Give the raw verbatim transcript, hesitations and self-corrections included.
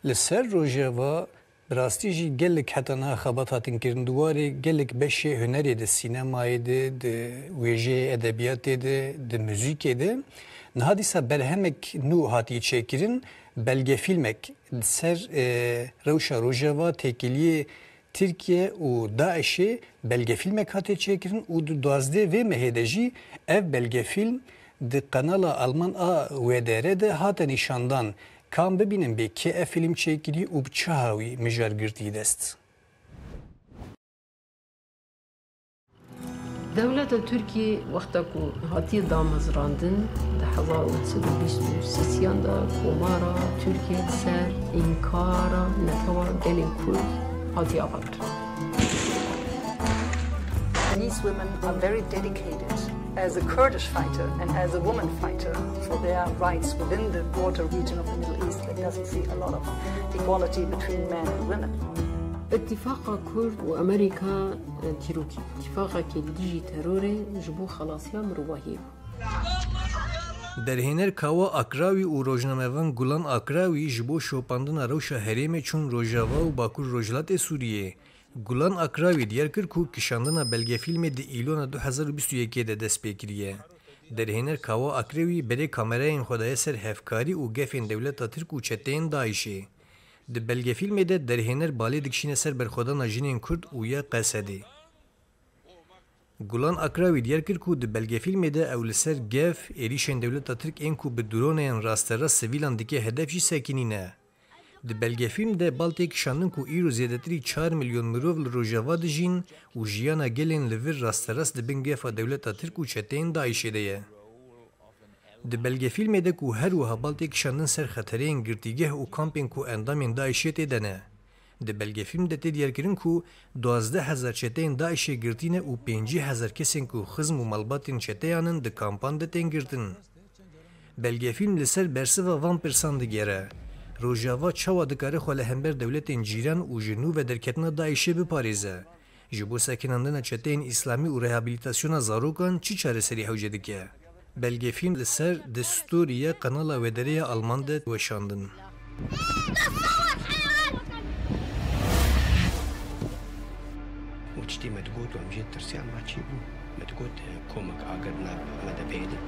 Li ser Rojava bi rastî jî gelek heta niha xebat hatin kirin. Di warê gelek beşê hunerê de, sînemayê de, di wêjeyê edebiyatê de, di muzîkê de niha dîsa berhemek nû hatiye çêkirin. Belgefîlmek li ser, e, rewşa Rojava, têkiliyê Tirkiye û DAIŞ'ê belgefîlmek hate çêkirin û di duwazdeh vê mehê de jî ev belgefîlm di kanala Alman a W D R de hate nîşandan. Kam bibînin bê kê ev fîlm çêkirî û bi çi hawî mijar girtî dest? Dewleta Tirkiyê wexta ku hatiye damezrandin di hezar û neh sed û bîst û sisiyan de, Komara Tirkiyê li ser înkara netewa gelên Kurd hatiye avakirin. These women are very dedicated as a Kurdish fighter and as a woman fighter for their rights within the broader region of the Middle East that doesn't see a lot of equality between men and women. Îtîfaqa Kurd û Amerîka, e, dîrokî bû. Îtîfaqekî li dijî terorê ji bo xelasiya mirovahiyê bû. Derhêner Kawa Akrawî û rojnamevan Gulan Akrawî ji bo şopandina rewşa herêmê çûn Rojava û Bakur Rojhilatê Sûriyê. Gulan Akrawî diyar kir ku kişandina belgefîlmê di Îlona du hezar û bîst û yekê de dest pê kiriye. Derhêner Kawa Akrawî berê kamerayên xwe daye ser hevkarî û gefên dewleta Tirk û çeteyên DAIŞ'ê. Di belgefîlmê de derhêner balê dikişîne ser berxwedana jinên Kurd û ya Qesedê. Gulan Akrawî diyar kir ku di belgefîlmê de ew li ser gef, êrîşên dewleta Tirk ên ku bi droneyan rasterast sivîlan dike hedef jî sekinîne. Di belgefîlm de bal tê kişandin ku îro zêdetirî çar milyon mirov li Rojava dijîn û jiyana gelên li vir rasterast di bin gefa dewleta Tirk û çeteyên DAIŞ'ê de ye. Di belgefîlmê de ku her wiha bal tê kişandin ser xetereyên girtîgeh û kampên ku endamên DAIŞ'ê tê de ne. Di belgefîlm de tê diyarkirin ku duwazdeh hezar çeteyên DAIŞ'ê girtî ne û pêncî hezar kesên ku xizm û malbatên çeteyan in di kampan de tên girtin. Belgefîlm li ser bersiva van pirsan digere. Rojava çawa dikare xwe li hember dewletên cîran û ji nû ve derketina DAIŞ'ê biparêze? Ji bo sekinandina çeteyên îslamî û rehabilitasyona zarokan çi çareserî hewce dike? Belgefîlm li ser The Story ya kanala W D R'ê ya Alman de weşandin. û tiştê me digot û em jê tirsiyan, ma çi bû? Me digot, e, komek agir nav me de pê de.